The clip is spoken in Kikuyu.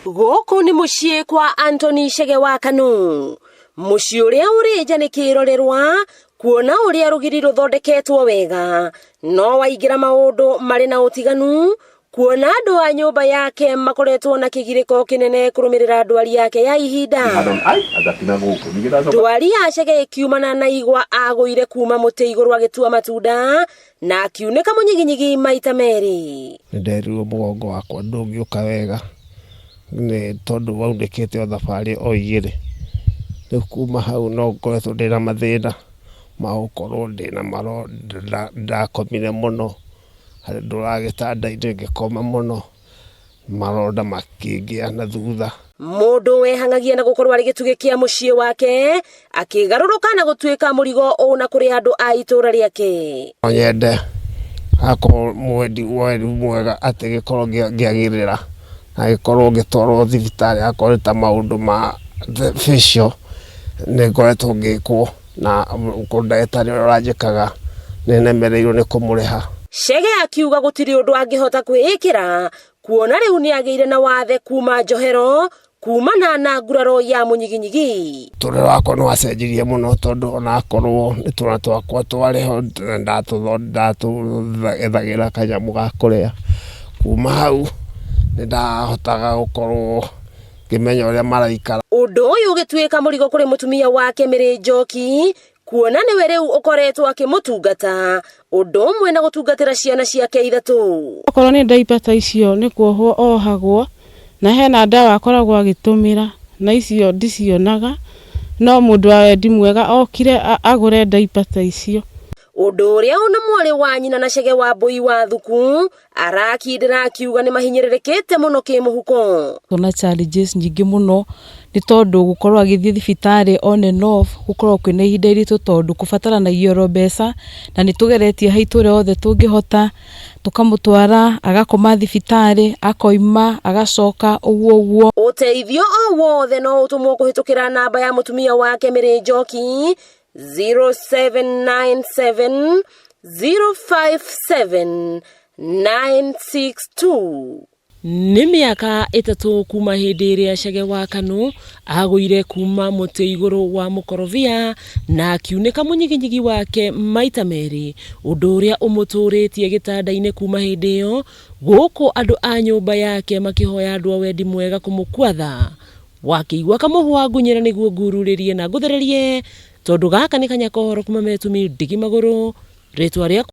Gũkũ nĩ mũciĩ kwa Anthony Chege wa Kanu, mũciĩ ũrĩa ũrĩ nja nĩ kĩrorerwa kuona ũrĩa rũgiri rũthondeketwo wega, no waingĩra maũndũ marĩ na ũtiganu kuona andũ a nyũmba yake makoretwo na kĩgirĩko kĩnene kũrũmĩrĩra ndwari yake ya ihinda. Ndwari ya Chege ĩkiumana na igwa agũire kuma mũtĩ igũrũ agĩtua matunda na akiunĩka mũnyiginyigi maita merĩ. Nĩ nderirwo mũgongo wakwa ndũngĩũka wega nĩ tondũ waunĩkĩte o thabarĩ o igĩrĩ. Rĩu kuma hau no ngoretwo ndĩna mathĩna ma gũkorwo ndĩna maronda, ndakomire mũno, harĩa ndũraga gĩtanda-inĩ ngĩkoma mũno, maronda makĩngĩa na thutha. Mũndũ wehang'agia na gũkorwo arĩ gĩtugĩ kĩa mũciĩ wake akĩgarũrũka na gũtuĩka mũrigo ũna kũrĩ andũ a itũũra rĩake. No nyende akorwo mwendi wendi mwega atĩ gĩkorwo ngĩagĩrĩra na gĩkorwo ngĩtwarwo thibitarĩ akorwo nĩ ta maũndũ ma facial nĩ ngoretwo ngĩkwo na ndagĩtarĩ ũrĩa ũranjĩkaga nĩ nemereirwo nĩ kũmũrĩha. Chege akiuga gũtirĩ ũndũ angĩhota kwĩĩkĩra kuona rĩu nĩ agĩire na wathe kuma njohero kumana na nguraro ya mũnyiginyigi. Mũtũrĩre wakwa nĩ wacenjirie mũno tondũ onakorwo nĩ twana twakwa twarĩ ho ndatũethagĩra kanyamũ ga kũrĩa. Kuma hau nĩ ndahotaga gũkorwo ngĩmenya ũrĩa maraikara. Ũndũ ũyũ ũgĩtuĩka mũrigo kũrĩ mũtumia wake Mary Njoki kuona nĩwe rĩu ũkoretwo akĩmũtungata ũndũ ũmwe na gũtungatĩra ciana ciake ithatũ. Okorwo nĩ diaper ta icio nĩ kuohwo ohagwo na hena ndawa akoragwo agĩtũmĩra na icio ndicionaga, no mũndũ wa wendi mwega okire agũre diaper ta icio. Ũndũ ũrĩa ona mwarĩ wa nyina na Chege wa Mbũi wa Thuku arakindĩra akiuga nĩ mahinyĩrĩrĩkĩte mũno kĩmũhuko. Tuna challenges nyingĩ mũno nĩ tondũ gũkorwo agĩthiĩ thibitarĩ on and off gũkoragwo kwĩna ihinda iritũ tondũ kũbataranagia oro mbeca na nĩ tũgeretie haitũ ũrĩa wothe tũngĩhota, tũkamũtwara agakoma thibitarĩ, akoima agacoka ũguo ũguo. Ũteithio o wothe no ũtũmwo kũhĩtũkĩra namba ya mũtumia wake Mary Njoki 0797 057 962. Nĩ mĩaka 3 kuma hĩndĩ ĩrĩa Chege wa Kanu agũire kuma mũtĩ igũrũ wa mũkorobia na akiunĩka mũnyiginyigi wake maita merĩ, ũndũ ũrĩa ũmũtũrĩtie gĩtanda-inĩ kuma hĩndĩ ĩyo, gũkũ andũ a nyũmba yake makĩhoya andũ a wendi mwega kũmũkuatha. Wakĩigua kamũhwa ngunyĩra nĩguo ngururĩrie na ngũthererie tondũ gaka nĩ kanya kohoro kuma metumi ndigi magũrũ rĩtwa rĩakwa.